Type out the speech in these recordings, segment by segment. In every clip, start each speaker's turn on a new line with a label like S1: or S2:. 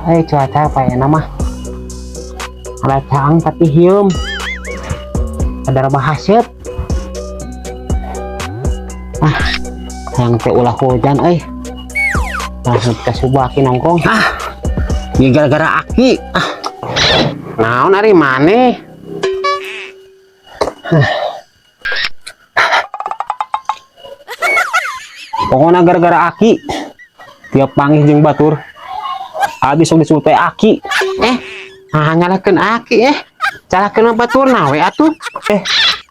S1: Euy, cuaca apa ya nama? Ada caang tapi hieum. Ada rebah haseup. Ah, hayang teh ulah hujan euy. Langsung ke subuh aki nongkrong. Ah, ini gara-gara aki. Ah, naon ari maneh? Hah. Pokoknya gara-gara aki tiap panggih jeung batur abi sok disebut teh aki. Eh, nah, nyalahkeun aki, eh salahkeun batur we atuh. Eh,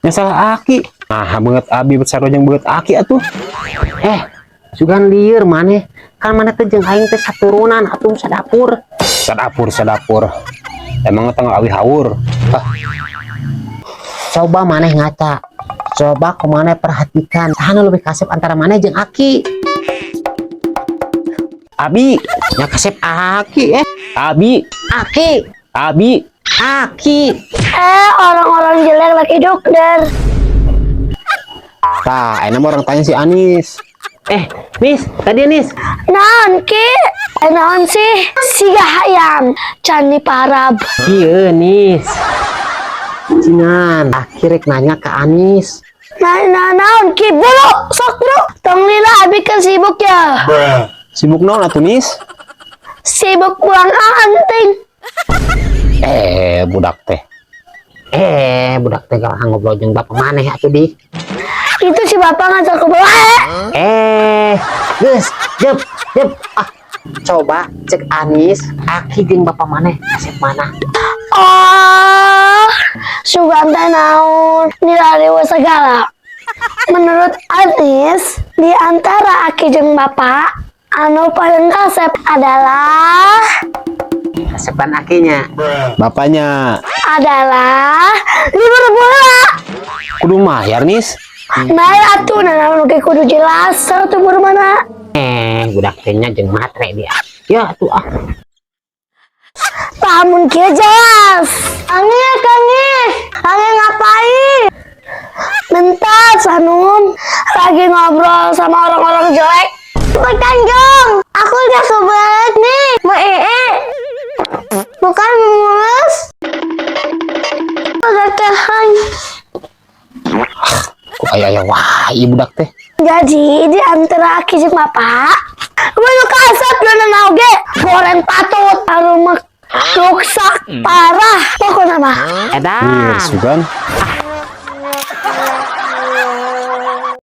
S1: nya salah aki. Nah, beungeut abi besar jeung beungeut aki atuh. Eh, sugan lieur maneh. Kan maneh teh jeung aing teh saturunan atuh, sadapur.
S2: Sadapur, sadapur. Emang tengah awi haur. Ah,
S1: Coba maneh ngaca, coba ku maneh perhatikan, saha nu lebih kasep antara maneh jeung aki?
S2: Abi,
S1: nya kasep aki, eh.
S2: Abi,
S1: Aki.
S2: Abi.
S1: Aki.
S3: Eh, orang-orang jelek lagi dokter.
S2: Tah, enak orang tanya si Anis.
S1: Eh, Nis, tadi Nis.
S3: Naon, Ki? Eh, naon sih? Siga hayam, can diparab.
S1: Iya, Nis. Cingan, aki rek nanya ke Anis.
S3: Nah, nah, naon, Ki? Buru, sok bro. Tong lila, abi kan sibuk ya.
S2: Sibuk naon atuh, Nis?
S3: Sibuk buang anting.
S2: Eh, budak teh.
S1: Eh, budak teh gak ngobrol jeung bapak maneh atuh di.
S3: Itu si bapak ngajak ke bawah.
S1: Eh, geus, jep, jep. Ah, coba cek Anis, aki jeung bapak maneh kasep mana?
S3: Oh, sugan teh naon? Nilai segala. Menurut Anis, di antara aki jeung bapak, anu paling kasep adalah
S1: Kasepan akinya.
S2: Bapaknya
S3: adalah libur bola.
S2: Kudu mayar, Nis.
S3: Nah, atuh nah naon oge kudu jelas tuh buru mana.
S1: Eh, budak teh nya jeung matre dia. Ya atuh ah.
S3: Lamun kieu jelas. Angin, Angin, Angin ngapain? Bentar, Sanum. Lagi ngobrol sama orang-orang jelek. Cepetan dong, aku udah kebelet nih. Mau ee. Bukan mulus. Udah tahan.
S2: Kok aya aya wah, ieu budak teh.
S3: Jadi di antara aki jeung bapak, nu kasep dona oge, goreng patut, rumah ruksak parah pokoknya mah.
S1: Edan.
S2: Lieur sugan.